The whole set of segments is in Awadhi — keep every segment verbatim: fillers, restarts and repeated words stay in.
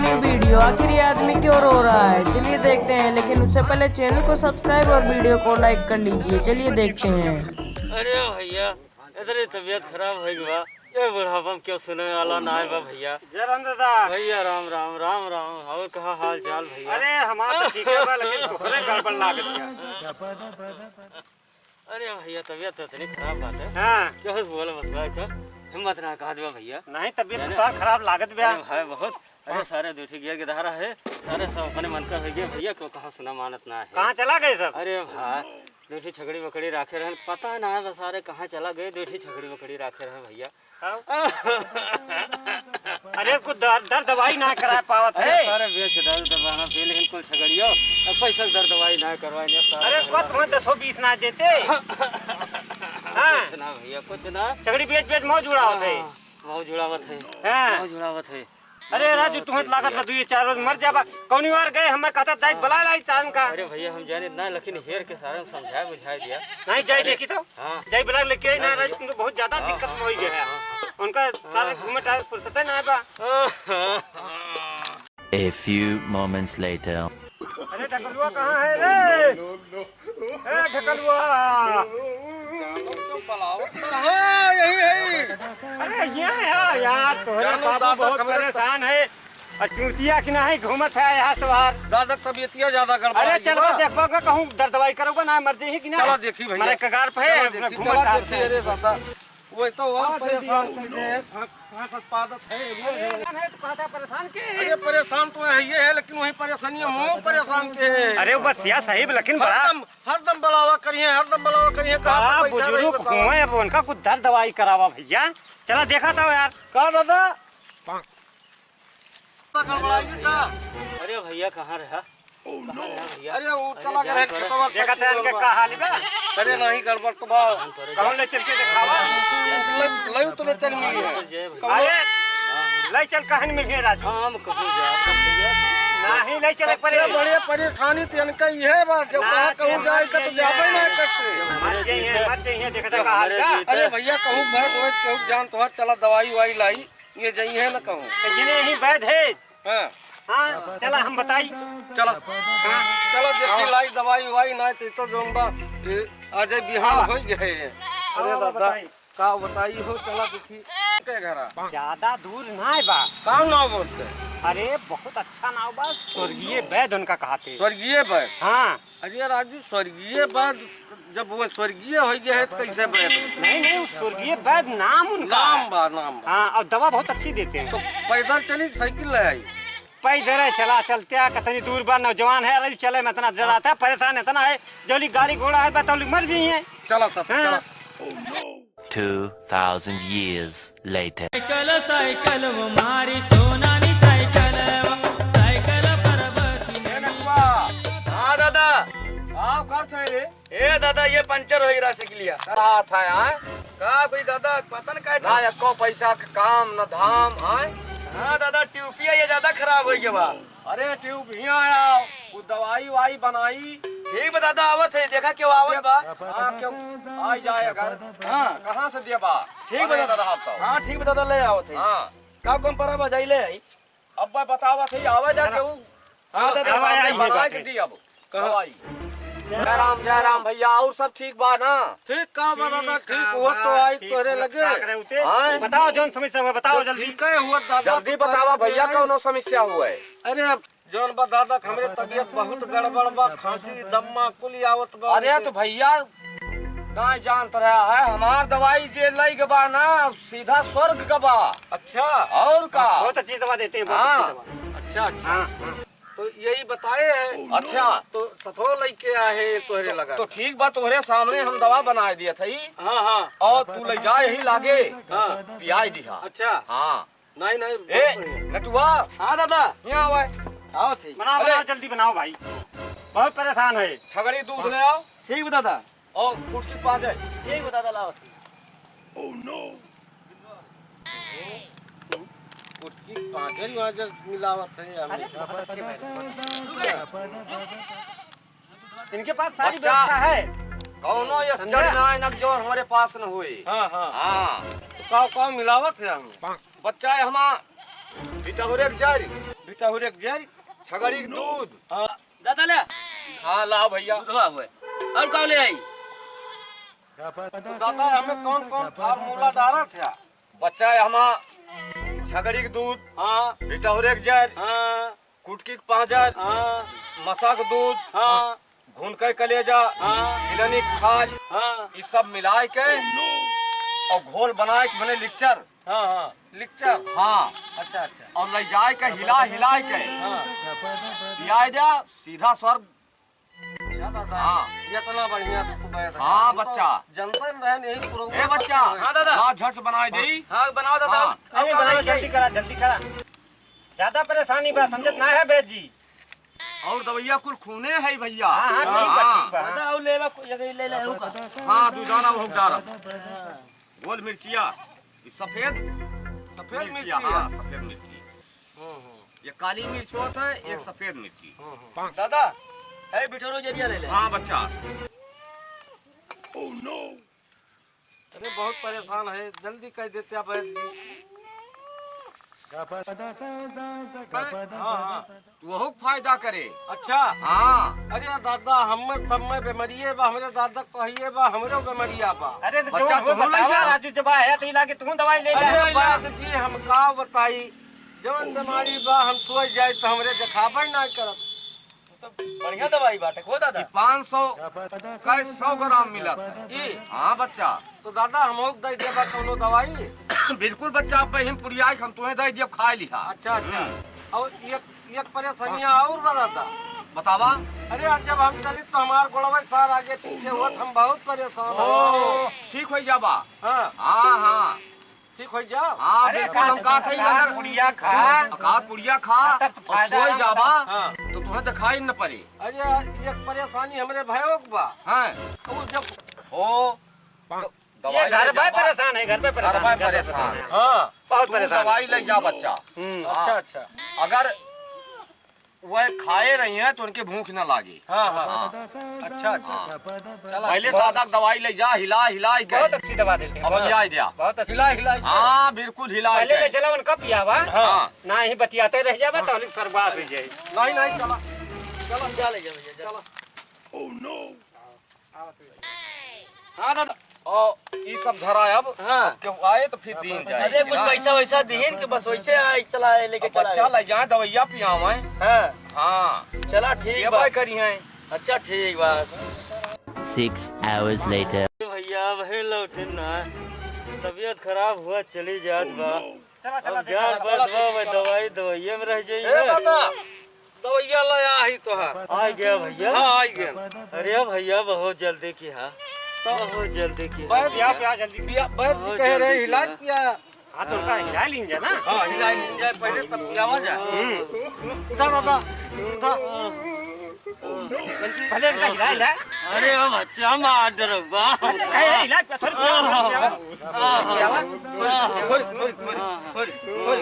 वीडियो। आखिर ये आदमी क्यों रो रहा है, चलिए देखते हैं। लेकिन उससे पहले चैनल को सब्सक्राइब और वीडियो को लाइक कर लीजिए। चलिए देखते हैं। अरे भैया, इतनी तबीयत खराब होइ गई बा, ये बुढ़ापा में क्यों सुने वाला ना है बा भैया। जय राम दादा। भैया राम राम, राम राम। और कहा हाल चाल भैया? अरे हमार तो ठीक है बा, लेकिन तोहरे गड़बड़ लागत है। अरे भैया, तबीयत तो इतनी खराब बात है। हाँ। क्या हो बोला बतवा का? हिम्मत ना कहा देवा भैया। नहीं, तबीयत तो तोहार खराब लागत बा। अरे भाई बहुत, अरे हाँ। सारे दो ठे गिया गिधारा है, सारे सब अपने मन का हो गया भैया, क्यों कहा सुना मानत ना है। कहाँ चला गए सब? अरे भाई, दो ठे छगड़ी बकड़ी राखे रहन, पता ना है बस सारे कहाँ चला गए, दो ठे छगड़ी बकड़ी राखे रहन भैया। हाँ। अरे कुछ दर, दर दवाई ना करा पावत अरे है। सारे बेच के दर दवाना पी लेकिन कुल छगड़ियो, अब पैसा दर दवाई ना करवाए ने सारे अरे भैया। कुछ तुम्हें दसो बीस ना देते। हाँ। कुछ ना भैया, कुछ ना। छगड़ी बेच बेच मौज उड़ावत है। हाँ, मौज उड़ावत है। हाँ। मौज उड़ावत है। अरे राजू, तुम्हें तो लागत ला दुई चार रोज मर जाबा। कौनी बार गए, हमें कहता जाए बुला लाई चारण का। अरे भैया, हम जाने ना, लेकिन हेर के सारन समझाए बुझाए दिया। नहीं, जाए देखी तो। हाँ। जाए बुला लेके आई ना, हाँ, राजू, तुम तो बहुत ज्यादा हाँ, दिक्कत में हो गए हैं। हाँ, हाँ। उनका सारे हाँ, घूमे टाइम फुर्सत है ना बा। हाँ, हाँ। A few moments later. अरे ढकलुआ कहाँ है रे? ए ढकलुआ। हाँ, यही है। अरे यहाँ है यार, तोहरे बाबू बहुत परेशान है। और चूतिया कि नहीं घूमत है यहाँ सवार। दादा तबीयतिया ज्यादा गड़बड़ अरे है चल बा। बस देखबा का कहूँ दर दवाई करोगा ना मर जाइए कि ना। चला देखी भैया। मरे कगार पे है, चला देखी, घूमत चला है। देखी, अरे दादा। वही तो वहाँ परेशान कर दे, थक, थक पादत है, वो है। परेशान है तो कहता परेशान के? अरे परेशान तो है, ये है, लेकिन वही परेशानी है, मोह परेशान के है। अरे वो बस या सही, लेकिन बड़ा हरदम, हरदम बलावा करिए, हरदम बलावा करिए, कहाँ बड़ा तक पैसा नहीं बुजुर्ग बतावा। हुए, अब उनका कुछ दर दवाई करावा भैया। चला देखा था यार। का दादा? गड़बड़ाई का? अरे भैया, कहाँ रहा? कहाँ रहा भैया? अरे, वो अरे, चला गया जान है, पर खेतवा देखा तैन के का हाल बा? अरे, नहीं, गड़बड़ तो बा। कौन ले चल के दिखावा? ले, ले तो ले चल मिली है। जय भैया। कौन? अरे, ले चल कहन मिली है राजू। हम कहूँ जाब भैया। नहीं, ले चल एक बार। सबसे बड़े परेशानी तो इनका ये है बा, जब ना, कहा कहूँ जाए का तो जाबे नहीं करते। मर जाइए, मर जाइए, देखा था कहाँ का? अरे भैया, कहूँ मैं तो कहूँ जान तो चला दवाई वाई लाई। ये जइहे न कहूँ। तो जिन्हें ही वैध है। हाँ। हाँ, चला हम बताई। चला। हाँ। चला, देखी लाई दवाई वाई ना, ते तो जोन बा, ए, आ जाए बिहान हाँ। होइ गए। अरे हाँ, दादा, बताई। का बताई हो, चला देखी। के घरा? ज्यादा दूर ना बा। का नाव बोलते? अरे, बहुत अच्छा नाव बा, स्वर्गीय वैद उनका कहाते। स्वर्गीय वैद? हाँ। अरे राजू, स्वर्गीय वैद, जब वो स्वर्गीय होइ गए हैं, तो कैसे वैद? नहीं, नहीं, वो स्वर्गीय वैद नाम उनका नाम है। बा, नाम बा। हाँ, और दवा बहुत अच्छी देते हैं। तो पैदल चली कि साइकिल ले आई? पैदल है, चला, चलते हैं, कितनी दूर बा, नौजवान है, अरे चले में इतना डराता है, परेशान इतना है, जोली गाड़ी घोड़ा है, बतौली मर जाइए। चला तब, हाँ। चला। Two thousand years later. साइकिल, साइकिल वो मारी सोनानी साइकिल, साइकिल पर बसी ए नटुआ। हाँ दादा। का करत है रे? ए दादा, ये पंचर होइ रहा साइकिलिया। का था यार? का कोई दादा, पता न का ना एको पैसा के काम, न धाम, आय? हाँ दादा, ट्यूबिया ये ज्यादा खराब होइ गया बा। अरे ट्यूब हियाँ आया, वो दवाई वाई बनाई। ठीक बा दादा, आवत है, देखा केहू आवत बा। हाँ, केहू आ जाए अगर। हाँ। कहाँ से देबा? ठीक बा अरे दादा। दादा, आप तो। हाँ, ठीक बा दादा, ले आवत है। हाँ। का कम परा बा, जाई ले आई। अब मैं बतावत है, आवे जा केहू। हाँ दादा, आवे सामने आई बना बा। के दी अब। कहाँ? दवाई। जय राम, जय राम भैया, और सब ठीक बा ना? ठीक का बा दादा, ठीक ठीक का हुआ बा, तो आई ठीक तोरे हुआ लगे। का करे उते? हाँ? बताओ जौन समस्या हुआ, बताओ तो जल्दी। ठीक है हुआ दादा, जल्दी तो बतावा तोरे भैया, लगे। कौनो समस्या हुआ है? अरे अब जौन बा दादा, हमरे तबीयत बहुत गड़बड़ बा, खांसी, दम्मा, कुल आवत बा अरे हमके। तो भैया, ना जानत रहा है, हमार दवाई जे लई के बा ना, सीधा स्वर्ग के बा। अच्छा। और का? बहुत अच्छी दवा देते हैं, बहुत अच्छी हाँ। दवा। अच्छा, अच्छा। हाँ, हाँ। तो यही बताए हैं। अच्छा। तो सथो लइके आए हैं तोहरे लगा। तो ठीक बा, तोहरे सामने हम दवा बनाए दिया था। हाँ, हाँ। और तू ले जा यही लागे। हाँ। पियाई दिहा। अच्छा। हाँ। नहीं, नहीं, ए, बहुत बढ़िया। नटुआ। हाँ, दादा। यहाँ आवा। आओ थे। बनाओ, अरे। बनाओ, जल्दी बनाओ भाई। बहुत परेशान है। छगड़ी दूध ले आओ। ठीक बा, दादा। और कुटकी पाँच है। ठीक बा, दादा, लाओ। Oh no। कुटकी पाँच है, वहाँ जब मिलावत है, हमें। अरे, बहुत अच्छे भाई। इनके पास सारी बच्चा, व्यवस्था है। कौनो ये समझा? चढ़ ना आए ना जो हमारे पास न हुई। हाँ, हाँ। हाँ। तो का, का मिलावत है हमें? बच्चा है हमार, बिटहुरे के जर। बिटहुरे के जर। छगड़ी के दूध। हाँ। दादा ले। हाँ, लाओ भइया। दूधवा हुए। और का ले आई? तो दादा, हमें कौन कौन फार्मूला डारत है? बच्चा, हमा छगड़ी के दूध, हाँ। बिटहुरे के जर, हाँ। कुटकी के पाँजर, हाँ। मसा के दूध, हाँ। घुनके कलेजा, हाँ। किलनी के खाल, हाँ। ई सब मिलाए के और घोल बनाए के बने लिक्चर। हाँ, हाँ, लिक्चर। हाँ। अच्छा, अच्छा। और ले जाए के हिला हिला के हाँ। पियाए द्या, सीधा स्वर्ग। अच्छा दादा, हाँ। इतना बढ़िया तू बैठ हाँ, बच्चा। जनते न रहन यही प्रोग्राम ए बच्चा, हाँ दादा। ला झट से बनाए दे। हाँ, बनाओ दादा। हाँ। अब अरे का बनाओ, बनाई? जल्दी करा, जल्दी करा। ज्यादा परेशानी बा, समझत ना है बैद जी। और दवाइया कुल खूने है भइया। हाँ, हाँ, ठीक बा, हाँ। ठीक बा। दादा, और ले ला, को-, ये ले ले, हाँ, दू दाना वो डारा। गोल मिर्चिया, ई सफेद सफेद मिर्चिया, मिर्ची है। हाँ, सफेद मिर्ची। हम्म, हम्म। ये काली मिर्च होत है, एक हम्म। सफेद मिर्ची। हम्म, हम्म। दादा, है बिटोरो जरिया ले ले। हाँ, बच्चा। अरे, बहुत परेशान है, जल्दी कह देते आप। हाँ, हाँ। तू वहू के फायदा करे। अच्छा। हाँ। अरे दादा, हमें सब में बीमारिये बा, हमरे दादा कहिए बा, हमरो बीमारिया बा। अरे तो बच्चा, जौन हो तू बतावा, लइया। राजू, जब आया तो इलाके तू दवाई ले ले। अरे बात जी, हम का बताई, जौन बीमारी बा, हम सोच जाए तो हमरे देखाबे ना करत। तो बढ़िया दवाई बाटे, हो दादा? ई पाँच सौ का सौ ग्राम मिलत है। ई? हाँ बच्चा। तो दादा, हमहू के दे देबा कौनो दवाई? बिल्कुल बच्चा, अब हम पुड़िया के हम तुम्हें दे दिया, खा लिहा। अच्छा, अच्छा। हम्म। और एक, एक परेशानिया और बा दादा। बतावा। अरे, आज जब हम चली तो हमार गोड़वा सार आगे पीछे हुआ, हम बहुत परेशान ओ, हैं। ठीक हो जाबा। हाँ। हाँ, हाँ। ठीक हो जाओ। हाँ, अरे, बिल्कुल, हम कहत हई, अगर पुड़िया खा। तू अकात पुड़िया खा तब तो और फायदा सोई ना जाबा, हाँ। तो तुम्हें दिखाई न पड़े। अरे, एक परेशानी हमरे भयो के बा। हाँ। वो जब ओ, तो ये दवाई घर ले में जाबा। परेशान है, घर में घर परेशान में है, घर में परेशान। परेशान। हाँ। बहुत तू परेशान है। दवाई ले जा, बच्चा। हम्म। हाँ। अच्छा, अच्छा। अगर वह खाए रही हैं तो उनके भूख ना लागे। हाँ, हाँ। हाँ। अच्छा, अच्छा। हाँ। चला। पहले बहुत दादा के दवाई ले जा, हिला, हिला के। बहुत अच्छी दवा देते हैं, अब बहुत, लिया दिया। बहुत अच्छी। हिला, हिला के। हाँ, बिल्कुल हिला पहले के। ले चला, उनका पियावा। हाँ। ना ही बतियाते रह जावा, तो हम स्वर्गवास हो जाए। नहीं, नहीं, चला। चला, जा ले जा भैया, जा। चला। हाँ दादा। और ई सब धरा अब, हाँ। अब केहू आए तो फिर दीन जाए। अरे कुछ पैसा वैसा दीन के बस वैसे आए, चला आए, लेके अब चला बच्चा आए। ले जाए, दवाइया पियावे। हाँ। हाँ। चला ठीक ये बा। बाय करी हैं। अच्छा ठीक बा। Six hours later. भैया वही लौटे ना, तबीयत खराब हुआ चली जात बा। चला, चला, अब देखा, जान चला, बस चला, बा, चला। दवाई, दवाइये में रह जाइए। ए दादा, दवाइया ले आ ही तोहार। आ गया भैया। हाँ, आ गया। अरे भैया, बहुत जल्दी की हा। तो बहुत जल्दी की हा। बैद पिया, पिया जल्दी। पिया, बैद बहुत कह रहे जल्दी इलाज की हा। पिया। हाँ, तो उनका हिला लीन जा ना। हाँ, हिला लीन जाए, पहले तब पियावा जाए। हम्म। उठा दादा, उठा। पहले इनका हिला, हिला। अरे, ओ बच्चा, मार डरबा। अरे, हिला, पत्थर खोल, खोल, खोल, खोल, खोल।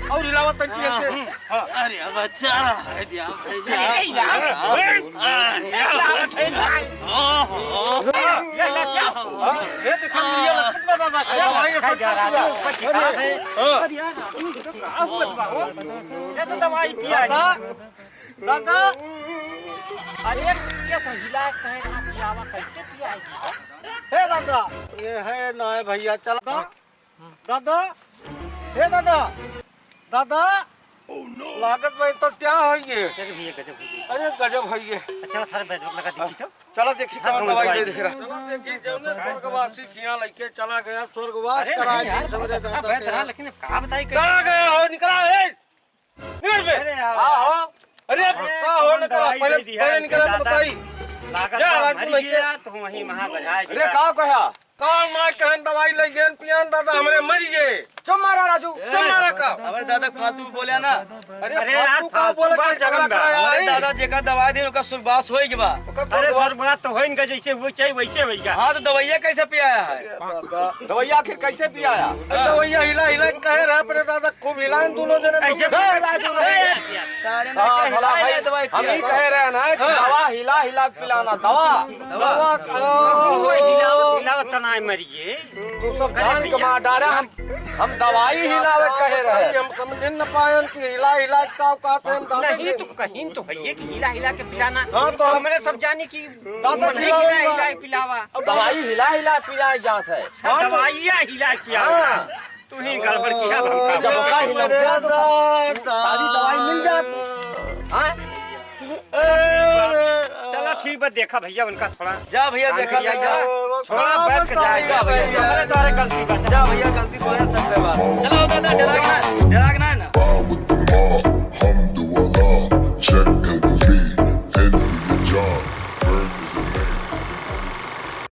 और हिलावा तंची करके। हाँ। अरे, बच्चा, है दिया, है दिया। ए, यार, ए, अरे, यार, ए, यार। ओहो। ये ले, क्या? हाँ, ये देखो, ये लखन में दादा का अरे, दवाई है, क्या जा रहा है? ऊपर चिपका है। हाँ। अरे यार, आदमी को तो क्या हुआ, बाबू? ये तो दवाई पिया है। दादा, दादा। अरे, कैसे हिला के कहे ना पियावा, कैसे पिया है जी? हे दादा, ये है ना है भैया, चला। दादा, हे दादा, दादा, लागत बा, ई तो क्या होइए? अरे भैया, गजब होइए। अरे गजब होइए। अच्छा, सारे बैजवत लगा देखी तो। चला देखी हाँ, कौन कौन दवाई दवाई दे दे। दे रहा। चला देखी, जौने स्वर्गवासी किया लइके चला गया, स्वर्गवास अरे करा नहीं दी यार, बहुत हमरे अच्छा दादा बैद के। रहा, लेकिन अब का बताई कैसे? कहाँ गया हो? निकला है। निकल बे। अरे यार। हाँ, हो। अरे, अरे, का हो, कौन निकला? दवाई पहले, दे दिया पहले इनके निकला तो दादा? बताई। लागत जा, बा, राजू मर लइके। गया, तो वहीं वहाँ बजाए अरे, दिया। का कहा? का ना कहन दवाई ले गेन पियान दादा, हमरे मर गए। चुप मारा राजू। चुप मारा का? हमरे दादा फालतू बोले ना। अरे, अरे यार, फालतू का फालतू बोले बात का झगड़ा जगन बा। कराया अरे है? दादा, जेका दवाई दे, ओका सुरबास होई के बा। ओका अरे, सुरबास। सुरबास तो होइन का जैसे वो चाहिए, वैसे होई का। हाँ, तो दवाइया कैसे पियाया है? अरे दादा। दवाइया आखिर कैसे पियाया? अरे दवाइया हिला हिला के कहे रहे अपने दादा, खूब हिलाएं दोनों जने, ऐसे दोनों। ए, राजू, ए, नहीं। सारे ने हाँ, कहे भला हिला भाई, हिला दवाई हम ही पिया। कहे रहे ना कि हाँ। दवा हिला हिला के पिलाना, दवा। दवा। दवा का। वो हिलावत, हिलावत तना है मरिए। तू सब जान के मार डारा हम। हम दवाई हिलावे कहे रहे। हम समझ न पायन कि हिला हिला के का कहते हैं, हम दादा नहीं के तो कहीं तो है ये कि हिला हिला के पिलाना। हाँ, तो हम हमरे सब जानी कि दादा उन्हें खिलावे हिला हिला के पिलावा। अब दवाई हिला हिला पिलाए जात है। अच्छा, हाँ, तो दवाइया हिला के पिलावा। हाँ। तू ही गड़बड़ किया, अब हमका जब बता। ओका हिलौते हैं तो सारी दवाई मिल जात। हाँ? चला ठीक बा, देखा भइया उनका थोड़ा। जा भइया, देखा, जा। थोड़ा बैठ के जाए। जा भइया, जा। अरे तोहरे गलती बा। जा भइया, गलती तोहरे सब पे बा। चला हो दादा, डरा के ना, डरा के ना है ना। Check